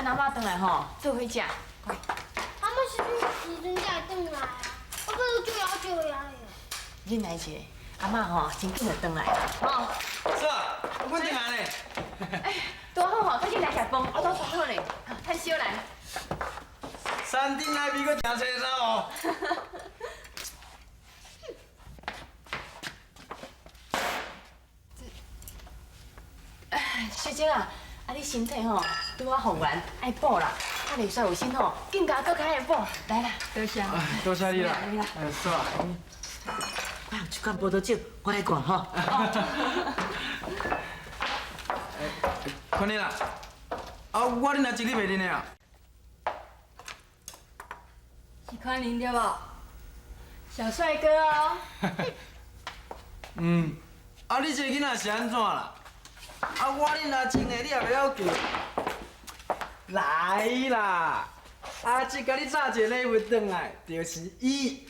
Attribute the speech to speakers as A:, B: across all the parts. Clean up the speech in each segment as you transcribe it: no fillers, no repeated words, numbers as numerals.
A: 等阿嬤轉來吼，做伙食。
B: 阿嬤時陣才會轉來啊？我不如就要就要的。
A: 忍耐一下，阿嬤吼真緊就轉來啦。吼。
C: 嫂，我轉來咧。
A: 哎，拄好吼，趕緊來食飯，我都煮好咧，趁燒來。
C: 山頂那邊閣誠青草哦。
A: 哎，小姐啊，啊你身體吼拄仔復原，愛補啦，啊袂使有心吼，更加閣較愛補。來啦，
D: 多謝。
C: 多謝你啦。哎，嫂。
E: 我有一罐葡萄酒，我來灌吼。
C: 寬仁啦，啊，我恁阿叔你袂認得啊？
D: 是寬仁對無？小帥哥哦。
C: 嗯，啊，你這個囡仔是按怎啦？啊，我恁阿叔的，你也袂曉叫。來啦，阿叔共你紮一个禮物轉來，就是伊，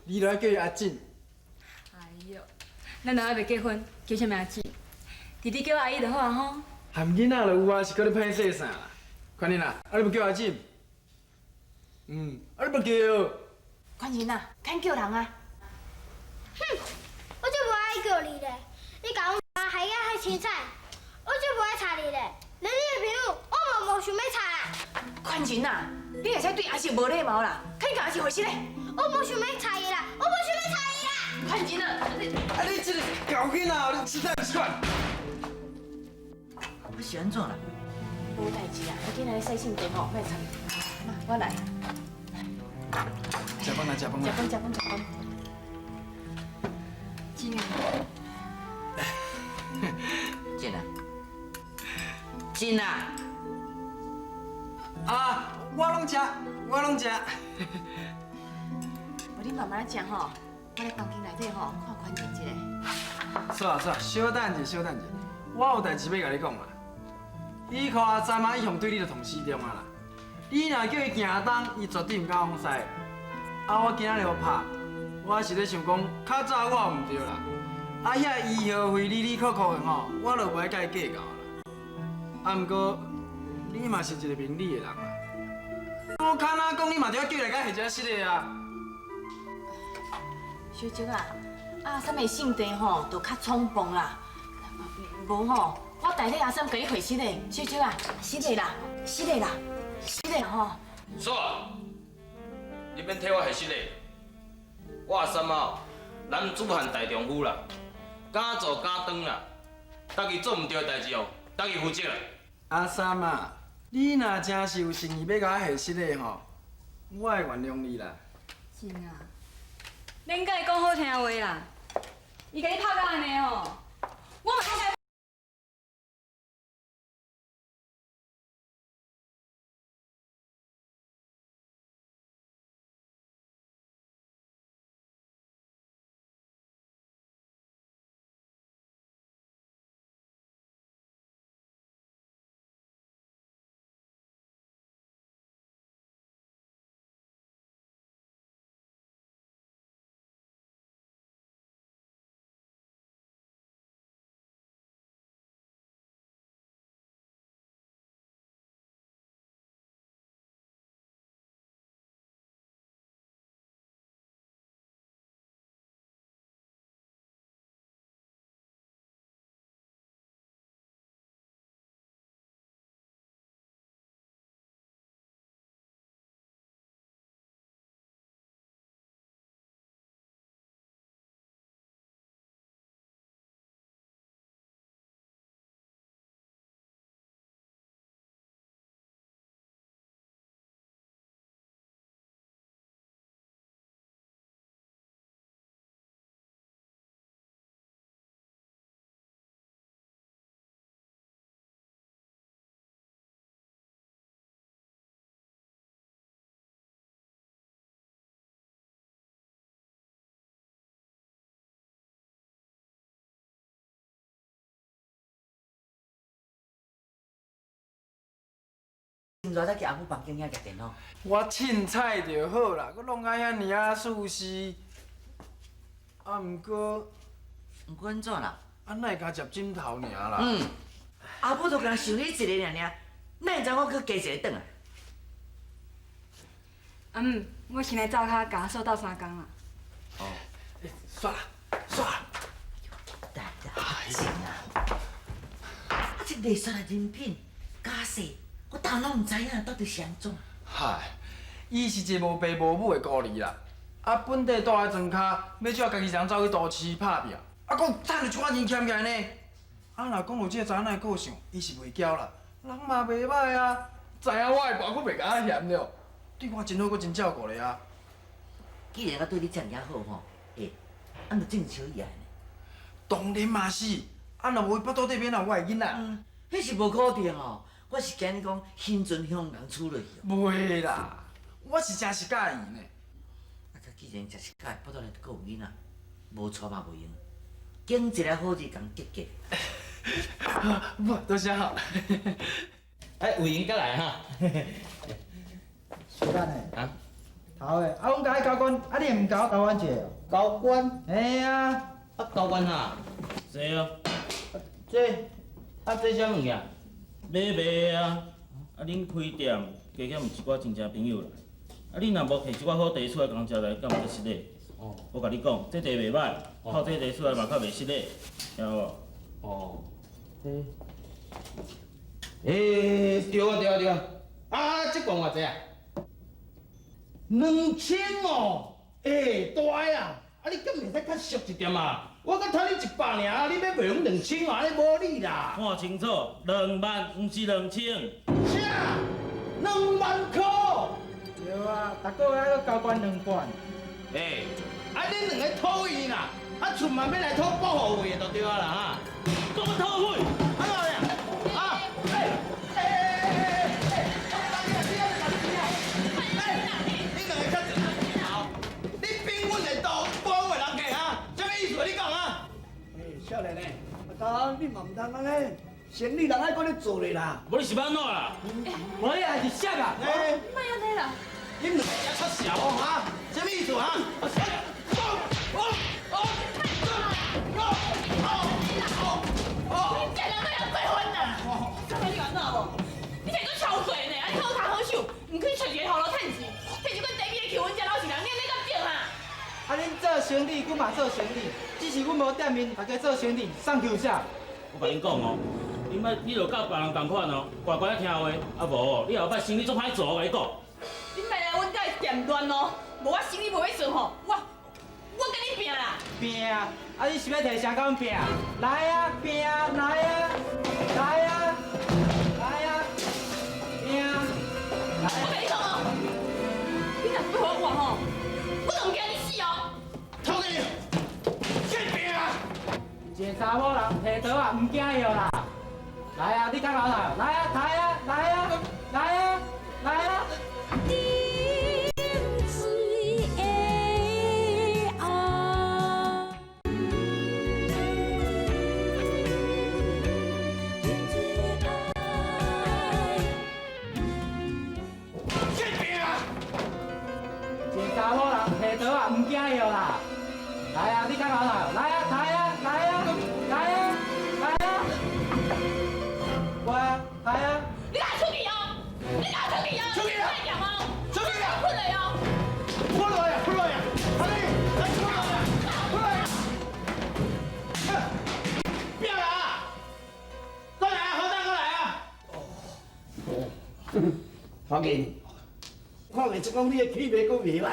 C: 你著愛叫伊阿姊。
D: 哎喲，咱若還袂結婚，叫啥物阿姊？弟弟叫阿姨就好啊吼。
C: 含囡仔就有啊，是閣咧歹勢啥啦？寬仁啊，啊你欲叫阿姊？嗯，啊你欲叫？
A: 寬仁啊，較叫人啊！
B: 哼，我就無愛叫你咧，你共阮媽害甲遐凄慘，我就無愛插你咧，連你的朋友我嘛無想欲插啦。
A: 寬仁啊，你會使對阿叔無禮貌啦，趕緊共阿叔回信咧。
B: 我無想欲插伊啦，我無想欲插伊啦。
A: 寬仁啊，你
C: 啊你這個猴囡仔，你實在毋是款。
E: 我是按怎啦？
A: 無代誌啊，我緊來洗身體吼，莫插。媽，我來。
C: 食飯啦，食飯啦。
A: 食飯，食飯，食飯。
D: 真啊。
E: 真啊。真啊。
C: 啊，我攏食，我攏食。
A: 無你慢慢食吼，我來房間內底吼看寬仁一下。
C: 嫂啊嫂，小等者，小等者，我有代誌欲共你講啦。依靠阿三仔一向對你著痛死中啊啦。你若叫伊行東，伊絕對毋敢往西。啊，我今仔日予拍，我是咧想講，較早我毋對啦。啊，遐醫藥費哩哩扣扣的吼，我就無愛佮伊計較啦。啊，毋過你嘛是一個明理的人啦。我較哪講，你嘛著愛叫來共下一下失的啊。
A: 小叔啊，阿三的性地吼，就較衝動啦。無吼，我代替阿三共伊回失的。小叔啊，失禮啦，失禮啦，失禮吼。
F: 嫂，你免替我下失禮。我阿三哦，男子漢大丈夫啦，敢做敢當啦，家己做毋對的代誌哦，家己負責啦。
C: 阿三啊，你若真是有誠意欲共我下失禮吼，我會原諒你啦。
D: 真啊，免共伊講好聽話啦，伊共你拍甲按呢吼，我嘛講。
E: 真熱才去阿母房間遐舉電腦。
C: 我凊彩就好啦，閣弄甲遐爾仔事事。啊，毋過，
E: 毋過按怎啦？
C: 啊，哪會共接枕頭爾啦？
E: 嗯，阿母就干焦想你一个爾爾，哪會知我閣加一个轉來？
D: 阿姆，我先來灶跤，共阿嫂鬥相共啦。
C: 哦，煞啦，煞啦。
E: 等下，啊！啊，這麗莎的人品、家世，我大攏毋知影，到底是按怎？
C: 嗨，伊是一个無爸無母的孤兒啦。啊，本地住佇莊跤，欲借家己人走去都市拍拚，啊，閣趁著一寡錢俭起來呢。啊，若講到這个查某的個性，伊是袂嬌啦，人嘛袂歹啊。知影我的跋閣袂共我嫌著，對我真好，閣真照顧咧啊。
E: 既然我對你遮爾仔好吼，欸，啊，就正笑伊啊呢？
C: 當然嘛是，啊，若無伊腹肚底欲按怎有我的囡仔？
E: 彼是無可能哦，我是驚你講心存向人處落去哦。
C: 袂啦，我是真是佮意呢。
E: 啊，既然真是佮意，腹肚內閣有囡仔，無娶嘛袂用，揀一个好字共結結。
C: 無，多謝哈。
F: 哎，有閒才來哈。
G: 小等下。
F: 啊？
G: 頭的，啊，阮共你交關，啊，你會毋共我交關一下哦？
F: 交關？
G: 嘿啊。
F: 啊，交關啥？
H: 這哦。
G: 這，
H: 啊，這啥物件？買賣啊！啊，恁開店加減有一寡親戚朋友來，啊，你若無提一寡好茶出來共招待，敢有這失禮？哦。我共你講，這茶袂歹，泡這茶出來嘛較袂失禮，聽有無？
F: 哦。這。欸，對啊對啊對啊！啊，這罐偌濟啊？2000哦，欸，大个啊！啊，你敢袂使較俗一點啊？我閣趁你100爾，你欲賣阮2000哦，按呢無理啦！
H: 看清楚，2萬，毋是2000。
F: 啥？2萬箍？
G: 對啊，逐個月愛閣交關兩罐。
F: 欸，啊，恁兩个討厭啦！啊，出嘛欲來討保護費的就對啊啦哈！講欲討費，按怎咧？啊？欸欸欸欸欸！你兩個較你比阮的多，保的人客啊？啥物意思？你講啊？
I: 欸，少年的，阿東，你嘛毋通按呢，生意人愛閣咧做咧啦。
H: 無你是欲按怎啦？
G: 無你也是啥啊？
F: 欸，
D: 莫按呢啦！
F: 你們兩個遮出潲哦哈？啥物意思啊？
A: 你這人哪會過分啊？啥物你按怎無？你這閣超過呢？啊，你好跤好手，毋去揣一个頭路趁錢，提一罐茶米來扣阮遮老實人，你按呢敢對哈？
G: 啊，恁做生意，阮嘛做生意，只是阮無店面，大家做生意，送求啥？
H: 我共恁講哦，你莫，你著佮別人仝款哦，乖乖仔聽話，啊無，你後擺生意足歹做，我共你講。
A: 你莫來阮遮店亂哦，無我生意無欲做吼，我佮你拚啦！
G: 拚啊！啊，你是欲提啥佮阮拚？來啊，拚啊，來啊，來啊，來啊，拚啊！
A: 我共你講哦，你若是欲予我活吼，我就毋驚你死哦！
F: 頭家，這拚啊！
G: 一个查某人提刀仔，毋驚藥啦！來啊，你較老啦！來啊，抬啊，來啊，來啊，來啊！一个查某人提刀仔，毋驚藥啦！來啊，你較老啦！來啊，抬啊，來啊，來啊，來啊！乖啊，抬啊！
A: 你共我出去哦！你共我出去哦！
F: 出去啊！
A: 莫念哦！
F: 出去啊！
A: 出來哦！
F: 出來啊！出來啊！阿你，來出來啊！出來啊！別來啊！過來啊！好大過來啊！
I: 哦，黃英，看袂出講你的氣味閣袂歹，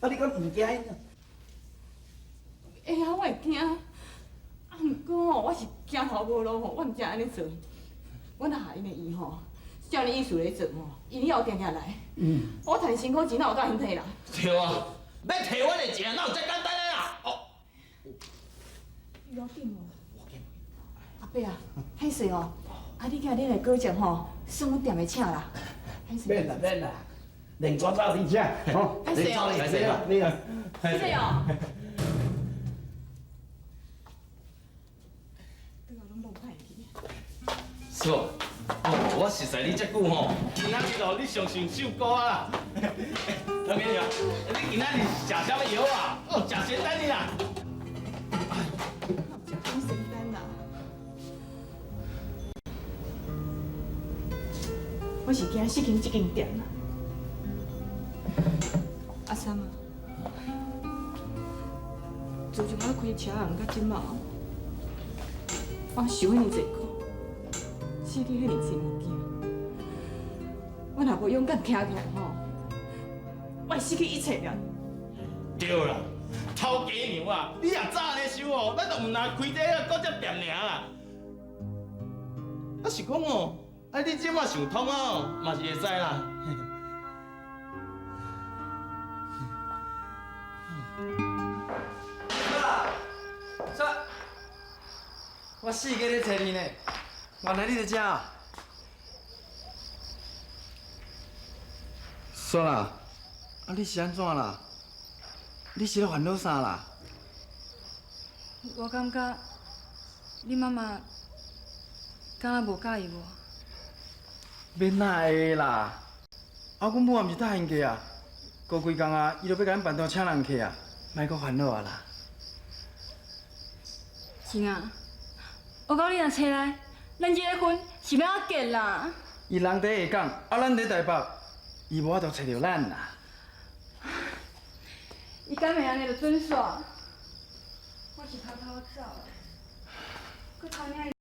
I: 啊，你敢毋驚𪜶？
A: 會啊，我會驚。啊，毋過吼，我是驚頭無路吼，我毋知按呢做。我若予𪜶的意吼，照恁意思咧做吼，𪜶以後定定來。嗯。我趁辛苦錢哪有夠𪜶提啦？
F: 對啊，欲提阮的錢哪有遮簡單的啦？哦。
A: 你攞緊哦。阿伯啊，歹勢哦，啊你今日來果醬吼，算阮店的請啦。
I: 免啦免啦，連抓走你請，吼。
A: 歹勢哦，
I: 歹勢啦，你啦。
A: 歹勢哦。
F: 師傅，哦，我熟似你遮久吼，今仔日哦，你上上秀歌啊啦。老娘，你今仔日食啥物藥啊？哦，食仙丹的啦。
A: 食什仙丹啦？我是驚失去這間店啦。阿三啊，自從我開車行到這馬，我受遐爾濟苦，失去遐爾濟物件，我若無勇敢徛起來吼，我會失去一切了。
H: 對啦，頭家娘啊，你若早按呢想哦，咱就毋若開這個果汁店爾啦。啊是講哦，啊你這馬想通啊，嘛是會使啦。
C: 煞，我四界咧揣你呢，原來你佇遮啊。煞啦，啊你是按怎啦？你是咧煩惱啥啦？
D: 我感覺你媽媽敢若無佮意我。
C: 欲哪會啦？啊，阮母也毋是搭閒客啊，過幾工啊，伊就欲共咱辦桌請人客啊，莫閣煩惱啊啦。
D: 真啊，我講你若揣來，咱這个婚是欲按怎結啦？
C: 伊人佇下港，啊，咱佇台北，伊無法度揣著咱啦。
D: 伊敢會按呢就準煞？我是偷偷走的，閣偷領。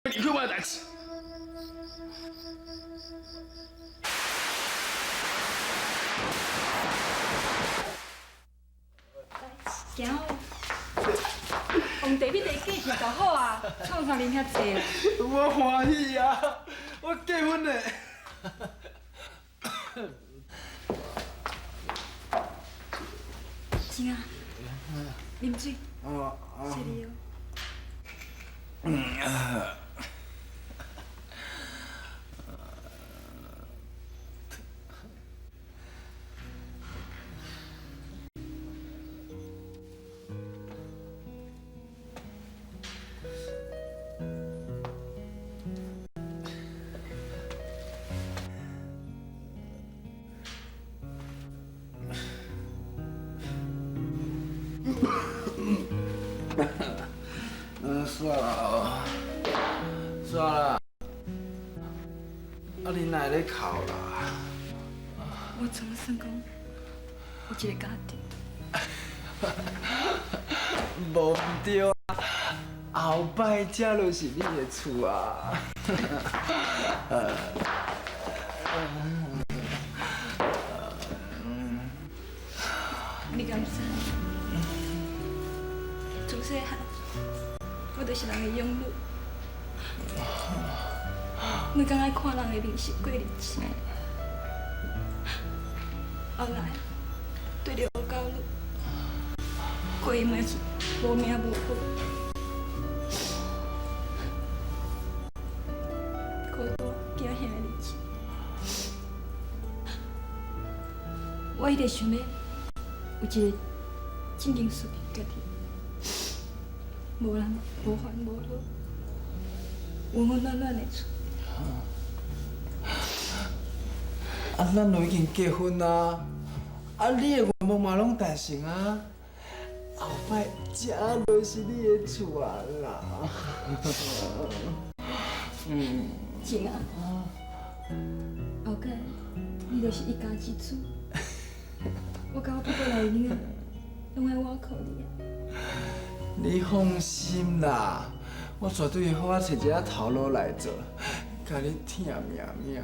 C: 離開我的代誌。
D: 行哦，皇帝比地价钱够好啊，创啥啉遐济啦？
C: 我歡喜啊，我結婚咧。
D: 真啊，啉水。
C: 哦哦。
D: 謝你哦。
C: 算啦，算啦，啊你哪會咧哭啦？
D: 我總算講有一個家庭。
C: 無毋對啊，後擺這就是你的厝啊。
D: 你敢知？自細漢，我就是人的養女，每工愛看人的面色過日子。後來對著吳教女，過嘛是無名無分，孤單驚嚇的日子。我一直想欲有一個真正屬於家己，無人無煩無惱，温温暖暖的厝。
C: 啊，咱都已经结婚啊，啊，你的愿望嘛拢达成啊，后摆这就是你的厝啊啦。嗯。
D: 晴啊，后盖你就是一家之主，我佮我爸爸内囡仔，拢爱倚靠你啊。
C: 你放心啦，我绝对会好好揣一个头路来做，共你疼命命。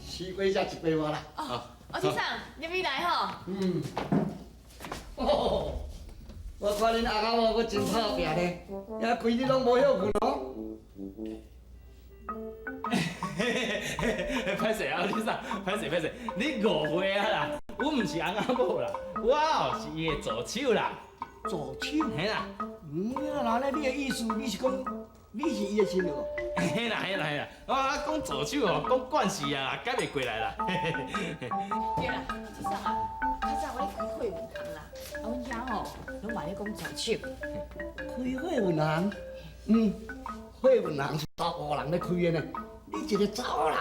I: 西瓜才一杯外啦。
A: 哦，欧先生，入去来吼。
I: 嗯。哦，我看恁阿公某阁真拍拼呢，遐规日拢无歇睏哦。
H: 歹势啊，欧先生，歹势歹势，你误会啊啦，我毋是翁仔某啦，我哦是伊的助手啦。
I: 助手？
H: 嘿啦。
I: 嗯，那咧，你的意思，你是讲你是伊的亲哦？
H: 嘿啦嘿啦嘿啦，我讲助手哦，讲惯势啊，改袂过来啦。
A: 对啦，先生啊，较早我咧开货运行啦，啊，阮遐吼拢嘛咧讲助手。
I: 开货运行？嗯，货运行是查埔人咧开的呢。你一个查某人，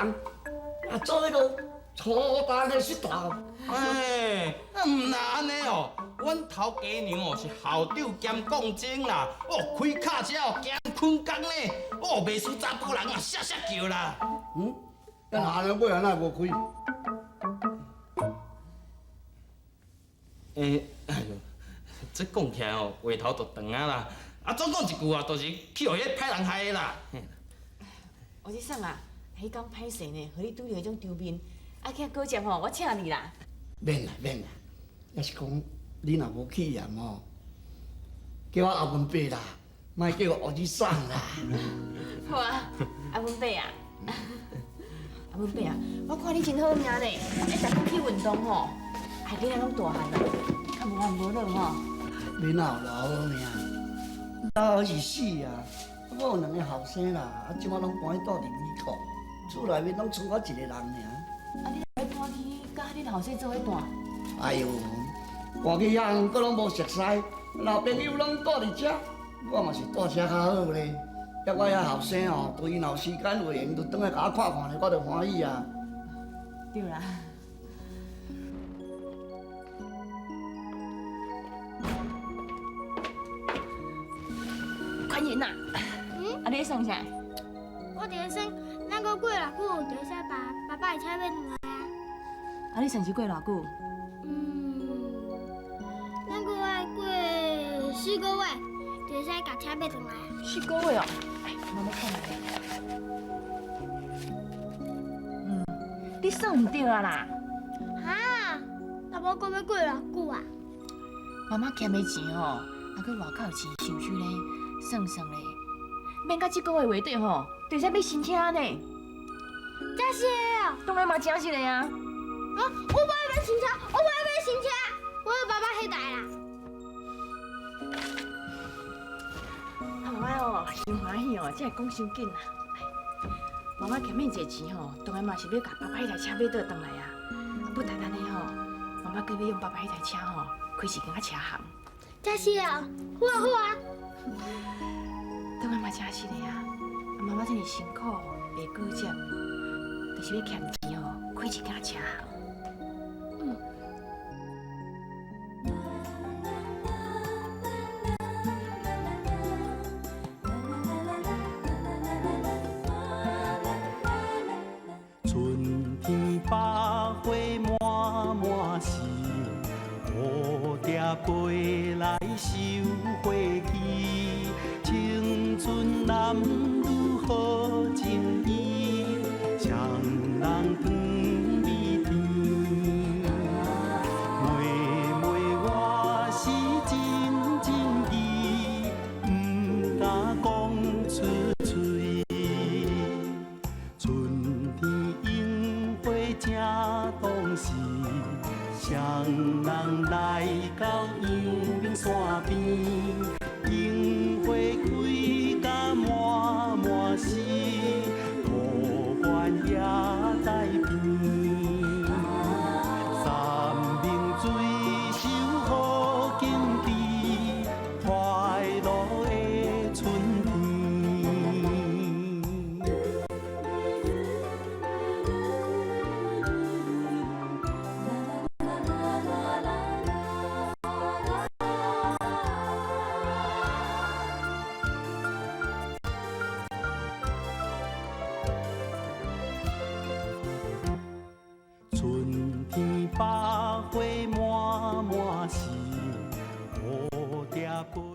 I: 啊做彼个粗重的石头。
F: 哎，啊毋若按呢哦，阮头家娘哦是校长兼讲精啦，哦开卡车哦兼捆工咧，哦袂输查埔人啊，声声叫啦。
I: 嗯，啊那按呢尾仔哪会无开？
F: 欸，哎哟，这讲起来哦，话头就长啊啦。啊，总讲一句啊，就是去予彼个歹人害的啦。
A: 欧先生啊，彼工歹势呢，予你拄著彼种场面，啊，去果汁吼，我请你啦。
I: 免啦免啦，抑是讲你若无气焰吼，叫我阿文伯啦，莫叫我欧吉桑啦。
A: 好啊，阿文伯啊，阿文伯啊，我看你真好命呢，欸，逐工去运动吼，哎，囡仔拢大汉啦，较无烦无恼吼。
I: 囡仔有偌好命，老是死啊！我有两个后生啦，啊，这摆拢搬去住伫美国，厝内面拢剩我一个人尔。
A: 啊，你若欲搬去佮恁后生做伙住？
I: 哎哟，搬去遐阁拢无熟似，老朋友拢住伫遮，我嘛是住遮较好咧。遐我遐后生哦，对伊若有时间有闲，就转来共我看看咧，我就欢喜啊。
A: 对啦。宽仁啊，啊你咧算啥？
B: 我伫咧算，咱阁过偌久就会使把爸爸的车买转来啊？
A: 啊你算是过偌久？
B: 嗯，咱阁爱过4个月，就会使共车买转来啊。
A: 4个月哦，哎，妈妈看觅。嗯，你算毋对啊啦。
B: 哈，那无阁欲过偌久啊？
A: 妈妈欠的钱吼，啊，阁外口的钱收收咧，算算咧，免到这个月月底吼，就会使买新车呢。
B: 真实的哦？
A: 当然嘛真实的啊。
B: 啊，我无爱买新车，我无爱买新车，我欲爸爸彼台啦。
A: 啊，妈妈哦，伤欢喜哦，才会讲伤紧啦。妈妈欠恁济钱吼，当然嘛是欲共爸爸彼台车买倒转来啊。啊，不但按呢吼，妈妈阁欲用爸爸彼台车吼，开一间仔车行。
B: 真实的哦，好啊好啊。
A: 当然嘛真实的啊。啊，妈妈这么辛苦，卖果汁，就是欲欠钱哦，开一间车行。嗯。
J: 春天百花满满是，蝴蝶飞来收花期，青春男女好情意，双人糖蜜甜。妹妹我是真情意，不敢讲出嘴。春天樱花正当时，双人来到阳明山边，樱春天百花滿滿是，蝴蝶飛。